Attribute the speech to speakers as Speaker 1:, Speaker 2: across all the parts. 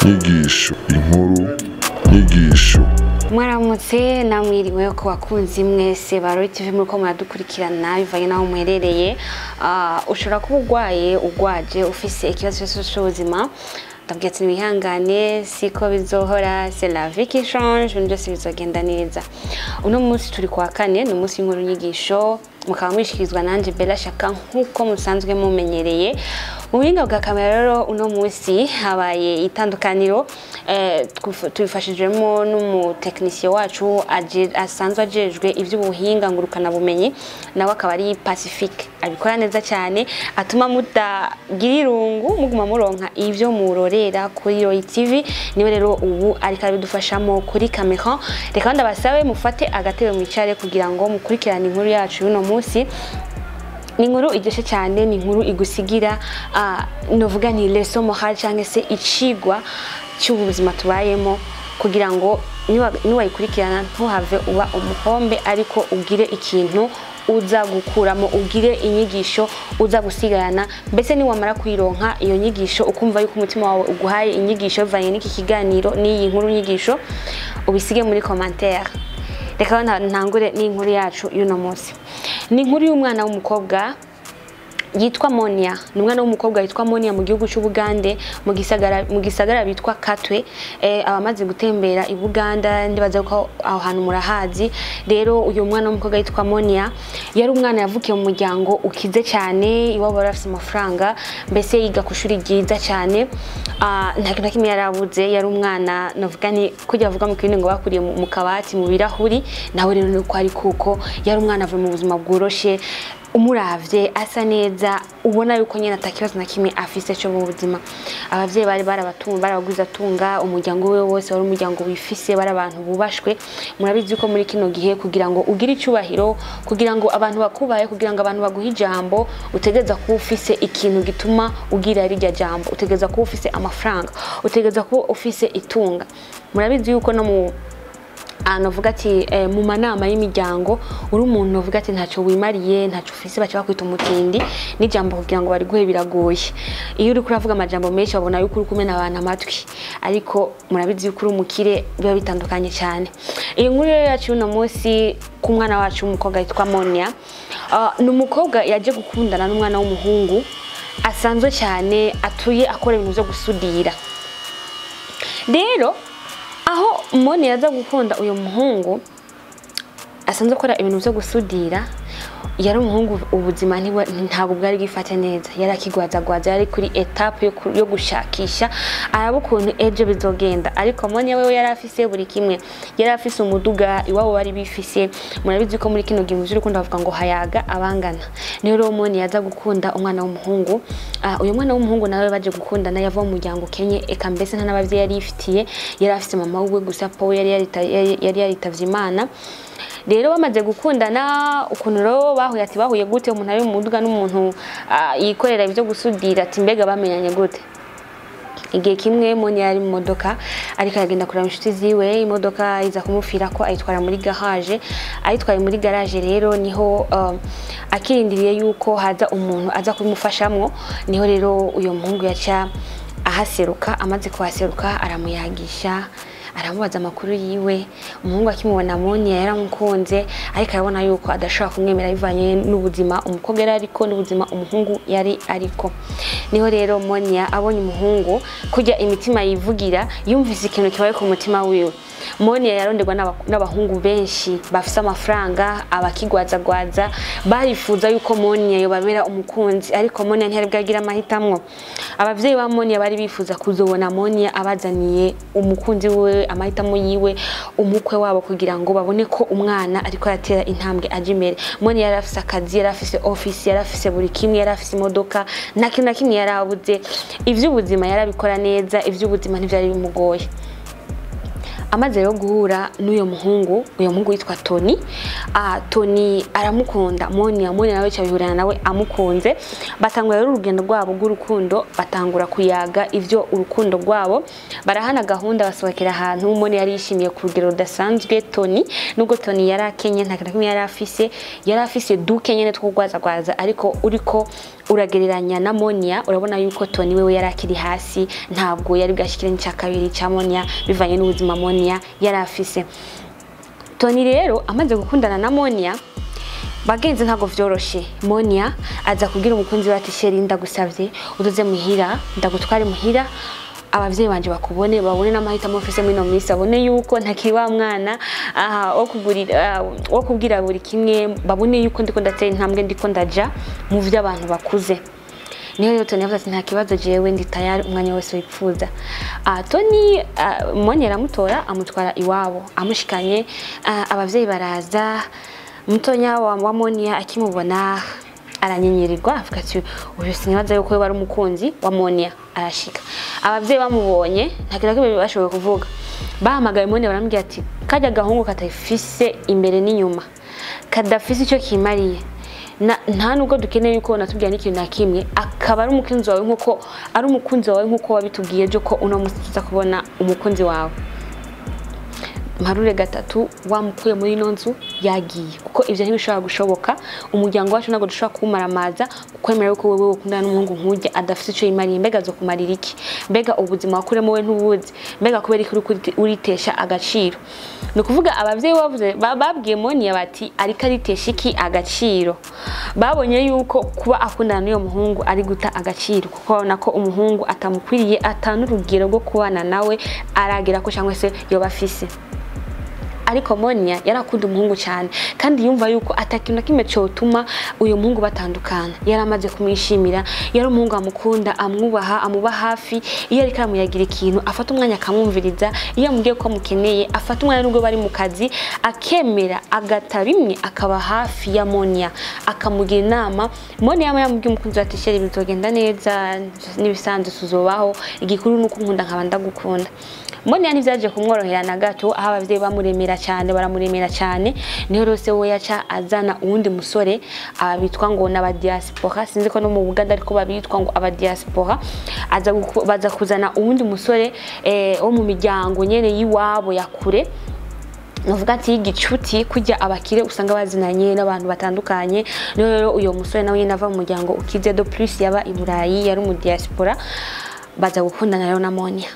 Speaker 1: Nyigisho, inkuru, nyigisho.
Speaker 2: Mwaramutse namwiriwe ku bakunzi mwese ba Roy TV muriko muradukurikirana bivanye n'aho muherereye. Ushobora kuba urwaye, ugwaje, ufise ikibazo cyose cy'ubuzima. Ndabwira ati wihangane, siko bizohora, c'est la vie qui change, ibintu byose bizogenda neza. Uno munsi turi kwa kane, ni umunsi w'inkuru nyigisho, mukaba mwishikirizwa nanje Bella Shaka nk'uko musanzwe mumenyereye. Mu buhinga bwa kamera rero uno munsi habaye itandukaniro, tubifashijwemo n'umutekinisiye wacu asanzwe ajejwe iby'ubuhinga ngurukanabumenyi, nawe akaba ari Pacifique, abikora neza cyane, atuma mutagira irungu, muguma muronka ibyo murorera kuri Roy TV. Niwe rero ubu ariko arabidufashamo kuri kamera. Reka ndabasabe mufate agatebe mwicare kugira ngo mukurikirane inkuru yacu y'uno munsi. Ni inkuru iryoshe cyane, ni inkuru igusigira, novuga ni leçon morale cyangwa se icigwa cy'ubuzima tubayemo, kugira ngo niwayikurikirana ntuhave uba umuhombe, ariko ugire ikintu uza gukuramo, ugire inyigisho uza gusigarana. Mbese niwamara kuyironka iyo nyigisho, ukumva yuko umutima wawe uguhaye inyigisho bivanye n'iki kiganiro n'iyi nkuru nyigisho, ubisige muri commentaire. Reka ntangure n'inkuru yacu y'uno munsi. Ni inkuru y'umwana w'umukobwa yitwa Monia. Ni umwana w'umukobwa yitwa Monia mu gihugu cy'Ubugande, mu gisagara bitwa Katwe. Abamaze gutembera i Buganda ndibaza ko aho hantu murahazi. Rero uyu mwana w'umukobwa yitwa Monia yari umwana yavukiye mu muryango ukize cyane, iwabo bari bafise amafaranga, mbese yiga ku ishuri ryiza cyane. Nta kintu na kimwe yarabuze. Yari umwana, navuga ni kujya bavuga mu kirundi ngo bakuriye mu kabati mu birahuri, nawe rero nuko ari, kuko yari umwana avuye mu buzima bworoshe. Umuravye asa neza, ubona yuko nyine atakibazo na kimwe afise cyo mu buzima. Abavyeyi bari barabatunga, barabaguza tunga, umuryango we wose wari umuryango wifise, bari abantu bubashwe. Murabizi ko muri kino gihe, kugira ngo ugire icyubahiro, kugira ngo abantu bakubahe, kugira ngo abantu baguhe ijambo, utegereza kuba ufise ikintu gituma ugira rirya jambo, utegereza kuba ufise amafaranga, utegereza kuba ufise itunga. Murabizi yuko no mu ahantu uvuga ati mu manama y'imiryango, uri umuntu uvuga ati ntacyo wimariye, ntacyo ufise, baca bakwita umutindi, n'ijambo kugira ngo bariguhe biragoye. Iyo uriko uravuga amajambo menshi, babona yuko uri kumena abantu amatwi, ariko murabizi yuko uri umukire biba bitandukanye cyane. Iyi nkuru rero yacu y'uno munsi ku mwana wacu w'umukobwa yitwa Monia, ni umukobwa yaje gukundana n'umwana w'umuhungu asanzwe cyane, atuye akora ibintu byo gusudira. Rero aho Moni yaza gukunda uyu muhungu asanzwe akora ibintu byo gusudira, yari umuhungu ubuzima ntabwo bwari bwifate neza, yari akigwazagwaza, yari kuri étape yo gushakisha araba ukuntu ejo bizogenda. Ariko Moni wewe yari afise buri kimwe, yari afise umuduga, iwabo bari bifise. Murabizi ko muri kino gihe mu by'urukundo bavuga ngo hayaga abangana. Niyo rero Moni yaza gukunda umwana w'umuhungu. Uyu mwana w'umuhungu nawe baje gukundana yava mu muryango kenye, eka mbese nta n'abavyeyi yari yifitiye, yari afise mama wiwe gusa, Paul yari yaritavye Imana. Rero bamaze gukundana, ukuntu rero bahuye, ati bahuye gute umuntu ari mu muduga n'umuntu yikorera ibyo gusudira? Ati mbega bamenyanye gute? Igihe kimwe Moni yari mu modoka ariko aragenda kureba inshuti ziwe, imodoka iza kumufira ko ayitwara muri garage. Ayitwaye muri garage rero, niho akirindiriye yuko haza umuntu aza kubimufashamwo, niho rero uyo muhungu yaca ahaseruka. Amaze kuhaseruka, aramuyagisha, aramubaza amakuru yiwe. Umuhungu akimubona Moni yaramukunze, ariko arabona yuko adashobora kumwemera bivanye n'ubuzima umukobwa yari ariko n'ubuzima umuhungu yari ariko. Niho rero Monia abonye umuhungu, kurya imitima yivugira, yumvise ikintu kibaye ku mutima wiwe. Monia yaronderwa n'abahungu benshi bafise amafaranga, abakigwazagwaza barifuza yuko Monia yobabera umukunzi, ariko Monia ntiyari bwagira amahitamwo. Abavyeyi ba Monia bari bifuza kuzobona Monia abazaniye umukunzi wiwe, amahitamo yiwe, umukwe wabo, kugira ngo babone ko umwana ariko aratera intambwe aja imbere. Monia yari afise akazi, yari afise office, yari afise buri kimwe, yari afise imodoka, nta kintu na kimwe yari abuze. Ivy'ubuzima yarabikora neza, ivy'ubuzima ntivyari bimugoye. Amaze rero guhura n'uyo muhungu, uyo muhungu yitwa Tony. Tony aramukunda Monia, Monia nawe cyabihurana nawe amukunze. Batangura rero urugendo rwabo rw'urukundo, batangura kuyaga ivyo urukundo rwabo, barahana gahunda, basohokera ahantu. Monia yari yishimiye ku rugero rudasanzwe Tony, nubwo Tony yari akenye, nta kintu na kimwe yari afise, yari afise duke nyene two kugwazagwaza, ariko uriko uragereranya na Monia urabona yuko Tony wewe yari akiri hasi, ntabwo yari bwashikire n'icya kabiri cya Monia bivanye n'ubuzima Monia yari afise. Tony rero amaze gukundana na Monia, bagenzi, ntabwo vyoroshe. Monia aza kubwira umukunzi we ati: "Chéri, ndagusavye uduze muhira, ndagutware muhira, abavyeyi banje bakubone, babone n'amahitamo mfise muri ino minsi, babone yuko ntakiri wa mwana aha wo kugurira, wo kubwira buri kimwe, babone yuko ndiko ndatera intambwe, ndiko ndaja mu vy'abantu bakuze." Niyo rero Tony yavuze ati: "Nta kibazo, jewe ndi tayari umwanya wose wipfuza." Tony, Monia aramutora, amutwara iwabo. Amushikanye, abavyeyi baraza. Mutonya wa Monia akimubona aranyenyerirwa, avuga ati: "Uyu sinibaza yuko we wari umukunzi wa Monia." Arashika, abavyeyi bamubonye nta kintu na kimwe bashoboye kuvuga. Bahamagaye Monia, baramubwira ati: "Kajya gahungu katafise imbere n'inyuma, kadafise icyo kimariye, nta nubwo dukeneye yuko natubwira n'ikintu na kimwe, akaba ari umukunzi wawe nkuko ari umukunzi wawe nkuko wabitubwiye ejo ko uno munsi tuza kubona umukunzi wawe, mparure gatatu wamukuye muri ino nzu yagiye, kuko ibyo ntibishobora gushoboka. Umuryango wacu ntabwo dushobora kuwumaramaza kukwemera yuko wewe ukundana n'umuhungu nk'ujya adafite icyo yimariye. Mbega zo kumarira iki? Mbega ubuzima wakuremo we ntubuzi? Mbega kubera iki uriko uritesha agaciro?" Ni ukuvuga abavyeyi bavuze, babwiye Monia bati: "Ariko aritesha iki agaciro?" Babonye yuko kuba akundana n'uyo muhungu ari guta agaciro, kuko babona ko umuhungu atamukwiriye, atan'urugero rwo kubana nawe aragera ko cyangwa se yoba afise. Ariko Monia yarakunda umuhungu cyane, kandi yumva yuko atakintu na kimwe cyotuma uyu muhungu batandukana. Yari amaze kumwishimira, yari umuhungu amukunda, amwubaha, amuba hafi. Iyo ariko aramuyagira ikintu afata umwanya akamwumviriza, iyo amubwiye ko amukeneye afata umwanya, nubwo bari mu kazi akemera agata bimwe akaba hafi ya Monia, akamugira inama. Monia yama yamubwiye umukunzi we ati: "Chéri, bizogenda neza, n'ibisanzwe tuzobaho, igikuru ni uko unkunda nkaba ndagukunda." Monia ntivyaje kumworohera na gato, aho abavyeyi bamuremera cyane, baramuremera cyane. Niho rwose we yaca azana uwundi musore, aba bitwa ngo n'aba diaspora, sinzi ko no mu Buganda ariko babitwa ngo aba diaspora. Baza kuzana uwundi musore wo mu miryango nyene y'iwabo ya kure, nuvuga ati y'igicuti, kujya abakire usanga bazinanye n'abantu batandukanye. Niho rero uyo musore nawe nyene ava mu muryango ukize, de plus yaba i Burayi, yari mu diaspora. Baza gukundana rero na Monia.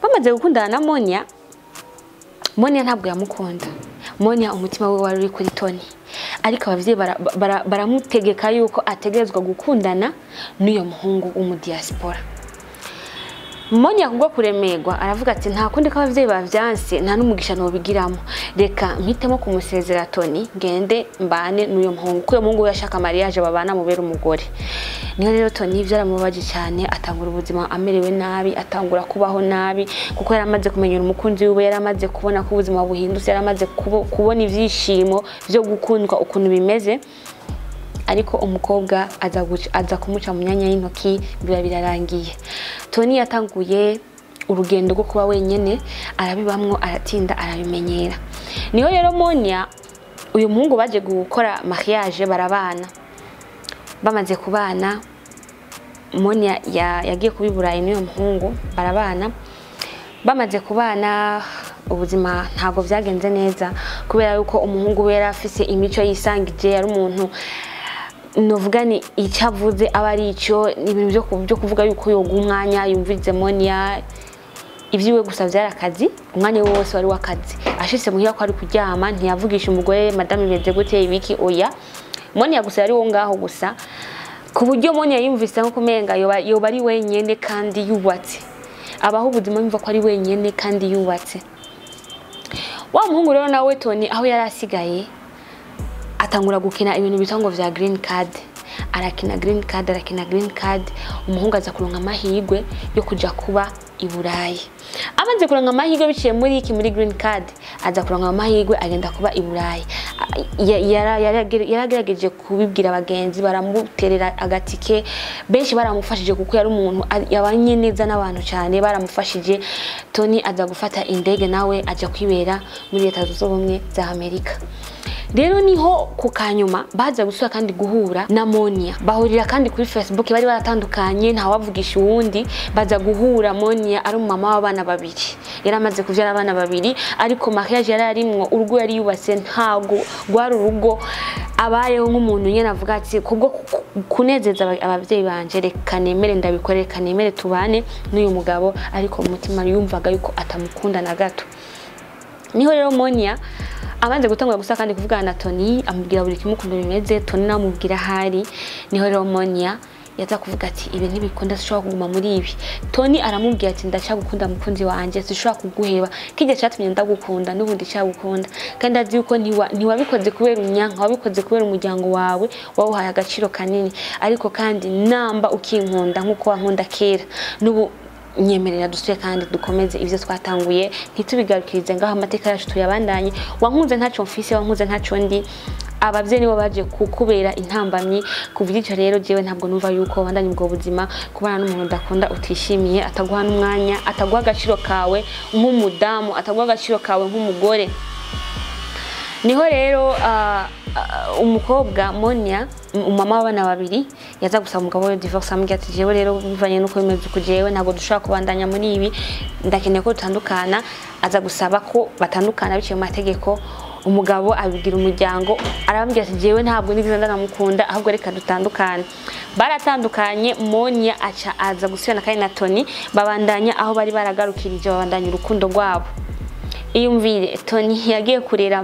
Speaker 2: Bamaze gukundana na Monia, Monia ntabwo yamukunda. Monia umutima we wari uri kuri Tony, ariko abavyeyi baramutegeka yuko ategerezwa gukundana n'uyo muhungu w'umudiaspora. Monia kubwo kuremerwa aravuga ati: "Nta kundi, ko abavyeyi bavyanse, nta n'umugisha nobigiramo, reka mpitemo kumusezera Tony, ngende mbane n'uyo muhungu, kuko uyo muhungu we yashaka mariage, babana mubera umugore." Niho rero Tony vyaramubabaje cyane, atangura ubuzima amerewe nabi, atangura kubaho nabi, kuko yari amaze kumenyera umukunzi wiwe, yari amaze kubona ko ubuzima buhindutse, yari amaze kubona ivyishimo vyo gukundwa ukuntu bimeze. Ariko umukobwa aza kumuca mu myanya y'intoki, biba birarangiye. Tony yatanguye urugendo rwo kuba wenyene, arabibamwo, aratinda arabimenyera. Niho rero Monia uyu muhungu baje gukora mariage, barabana. Bamaze kubana, Monia yagiye kuba i Burayi n'uyu muhungu, barabana. Bamaze kubana, ubuzima ntabwo byagenze neza, kubera yuko umuhungu we yari afise imico yisangije, yari umuntu novuga ni icyo avuze aba ari icyo, ni ibintu byo kuvuga yuko yoga umwanya yumvirize Monia. Ibyiwe gusa byari akazi, umwanya we wose wari w'akazi. Ashitse muhira ko ari kuryama, ntiyavugisha umugore: "Madame, bimeze gute, ibiki?" Oya, Monia gusa yari wo ngaho gusa, ku buryo Monia yumvise nko kumenga yoba ari wenyene kandi yubatse, abaho ubuzima yumva ko ari wenyene kandi yubatse. Wa muhungu rero nawe Tony, aho yari asigaye, atangura gukina ibintu bita ngo vya green card. Arakina green card, arakina green card, umuhungu aza kuronka amahirwe yo kuja kuba i Burayi. Amaze kuronka amahirwe biciye muri iki, muri green card, aza kuronka amahirwe agenda kuba i Burayi. Yaragerageje kubibwira abagenzi, baramuterera agatike, benshi baramufashije kuko yari umuntu yabanye neza n'abantu cyane, baramufashije. Tony aza gufata indege nawe ajya kwibera muri Leta Zunze Ubumwe za Amerika. Rero niho ku kanyuma baza gusura kandi guhura na Monia, bahurira kandi kuri Facebook. Bari baratandukanye, ntawavugisha uwundi. Baza guhura, Monia ari umumama w'abana babiri, yari amaze kuvyara abana babiri, ariko mariage yari arimwo, urugo yari yubatse ntabwo rwari urugo abayeho nk'umuntu nyene avuga ati kubwo kunezeza abavyeyi banje, reka nemere ndabikore, reka nemere tubane n'uyu mugabo, ariko mu mutima yumvaga yuko atamukunda na gato. Niho rero Monia abanze gutangura gusa kandi kuvugana na Tony, amubwira buri kimwe ukuntu bimeze, Tony namubwira ahari. Niho rero Monia yaza kuvuga ati ibi ntibikunda, sinshobora kuguma muri ibi. Tony aramubwira ati ndacyagukunda mukunzi wanje, sinshobora kuguheba, kijya cyatumye ndagukunda n'ubundi cyagukunda, kandi azi yuko ntiwabikoze kubera unyanka, wabikoze kubera umuryango wawe wawuhaye agaciro kanini, ariko kandi namba ukinkunda nk'uko wankunda kera n'ubu, nyemerera dusuye kandi dukomeze ibyo twatanguye, ntitubigarukirize ngaho, amateka yacu tuyabandanye. Wankunze ntacyo mfise, wankunze ntacyo ndi, abavyeyi nibo baje kukubera intambamyi. Kuva icyo rero jewe ntabwo numva yuko wabandanya ubwo buzima, kubana n'umuntu udakunda, utishimiye, ataguha n'umwanya, ataguha agaciro kawe nk'umudamu, ataguha agaciro kawe nk'umugore. Niho rero umukobwa Monia, umama w'abana babiri, yaza gusaba umugabo we divorce, amubwira ati jewe rero bivanye n'uko bimeze uku, jewe ntabwo dushobora kubandanya muri ibi, ndakeneye ko dutandukana. Aza gusaba ko batandukana biciye mu mategeko. Umugabo abibwira umuryango, arababwira ati jewe ntabwo nigeze ndanamukunda, ahubwo reka dutandukane. Baratandukanye. Monia aca aza gusubirana kandi na Tony, babandanya aho bari baragarukirije, babandanya urukundo rwabo. Iyumvire, Tony yagiye kurera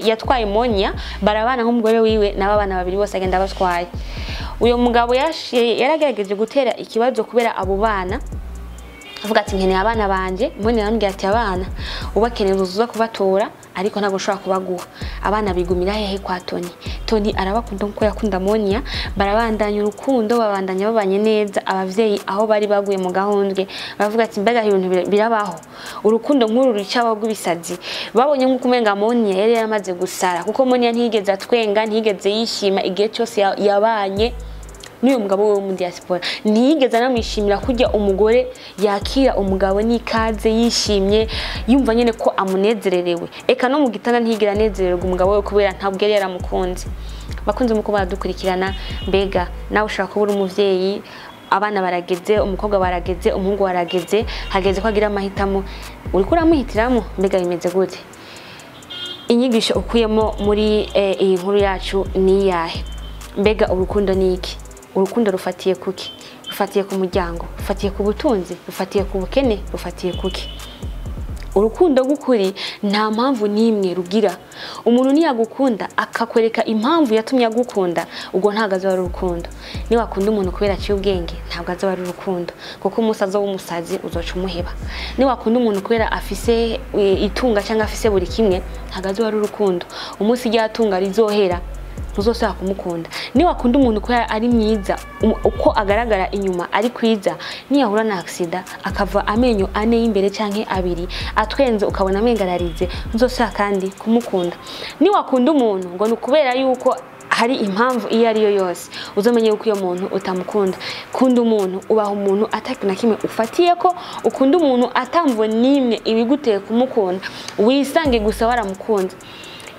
Speaker 2: yatwaye Monia, barabana nk'umugore wiwe n'aba bana babiri bose agenda batwaye. Uyo mugabo yaragerageje gutera ikibazo kubera abo bana, avuga ati nkeneye abana banje. Monia aramubwira ati abana ubakeneye uzuza kubatora, ariko ntabwo ushobora kubaguha. Abana bigumira hehe? Kwa Tony. Tony arabakunda nkuko yakunda Monia, barabandanya urukundo, babandanya babanye neza. Abavyeyi aho bari baguye mu gahundwe, baravuga ati mbega ibintu birabaho, urukundo nk'uru rucabaho rw'ibisazi. Babonye nk'uko umenga Monia yari yaramaze gusara, kuko Monia ntiyigeze atwenga, ntiyigeze yishima igihe cyose yabanye n'uyu mugabo we wo mu diaspora, ntiyigeze anamwishimira kurya umugore yakira umugabo n'ikaze, yishimye, yumva nyine ko amunezererewe. Eka no mu gitanda ntiyigera anezererwa umugabo we, kubera ntabwo yari yaramukunze. Bakunze muko baradukurikirana, mbega nawe ushobora kuba uri umuvyeyi, abana barageze, umukobwa barageze, umuhungu barageze, hageze ko agira amahitamo, uriko uramuhitiramo, mbega bimeze gute? Inyigisho ukuyemo muri iyi nkuru yacu ni iyahe? Mbega urukundo ni iki? Urukundo rufatiye kuki? Rufatiye ku muryango? Rufatiye ku butunzi? Rufatiye ku bukene? Rufatiye kuki? Urukundo rw'ukuri nta mpamvu n'imwe rugira. Umuntu niyagukunda akakwereka impamvu yatumye agukunda, ubwo ntabwo azoba ari urukundo. Niba wakunda umuntu kubera aciye ubwenge, ntabwo azoba ari urukundo, kuko umunsi azoba umusazi uzoca umuheba. Niba wakunda umuntu kubera afise itunga cyangwa afise buri kimwe, ntabwo azoba ari urukundo. Umunsi rya tunga rizohera, ntuzosubira kumukunda. Niba wakunda umuntu kubera ari mwiza, uko agaragara inyuma ari kwiza, niyahura na accident akava amenyo ane y'imbere canke abiri, atwenze ukabona amenyo ararize, ntuzosubira kandi kumukunda. Niba wakunda umuntu ngo ni ukubera yuko hari impamvu iyo ari yo yose, uzomenye yuko iyo muntu utamukunda. Kunda umuntu, ubaha umuntu ataki na kimwe ufatiye ko ukunda umuntu, atamvo n'imwe ibiguteye kumukunda, wisange gusa waramukunze.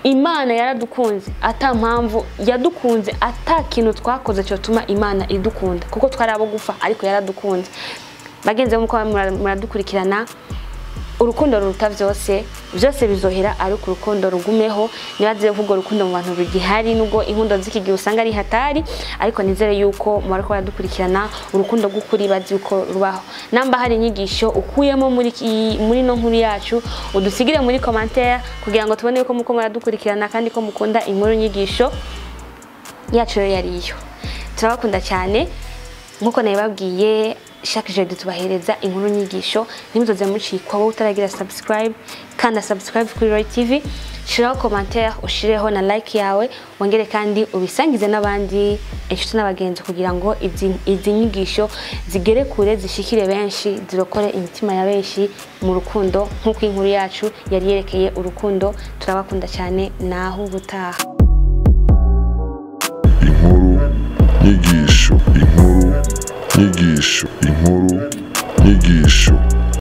Speaker 2: Imana yaradukunze ata mpamvu yadukunze, ata kintu twakoze cyotuma Imana idukunda, kuko twari abo gufa, ariko yaradukunze. Bagenzi muko muradukurikirana, urukundo ruruta vyose. Byose bizohera, ariko urukundo rugumeho. Nibaze ko urwo rukundo mu bantu rugihari, nubwo inkundo z'iki gihe usanga ari hatari, ariko nizere yuko mu bariko baradukurikirana urukundo rw'ukuri bazi yuko rubaho. Namba hari inyigisho ukuyemo muri no nkuru yacu, udusigire muri commentaire kugira ngo tubone yuko muko muradukurikirana kandi ko mukunda inkuru nyigisho yacu. Rero yariyo, turabakunda cyane nkuko nabibabwiye. Chaque jeudi tubahereza inkuru nyigisho. Ntimuzoze mucikwa. Wowe utaragira subscribe, kanda subscribe kuri Roy TV, shiraho commentaire, ushireho na like yawe, wongere kandi ubisangize n'abandi, inshuti n'abagenzi, kugira ngo izi nyigisho zigere kure, zishikire benshi, zirokore imitima ya benshi mu rukundo, nk'uko inkuru yacu yari yerekeye urukundo. Turabakunda cyane, naho ubutaha.
Speaker 1: Inkuru nyigisho, inkuru nyigisho, inkuru nyigisho.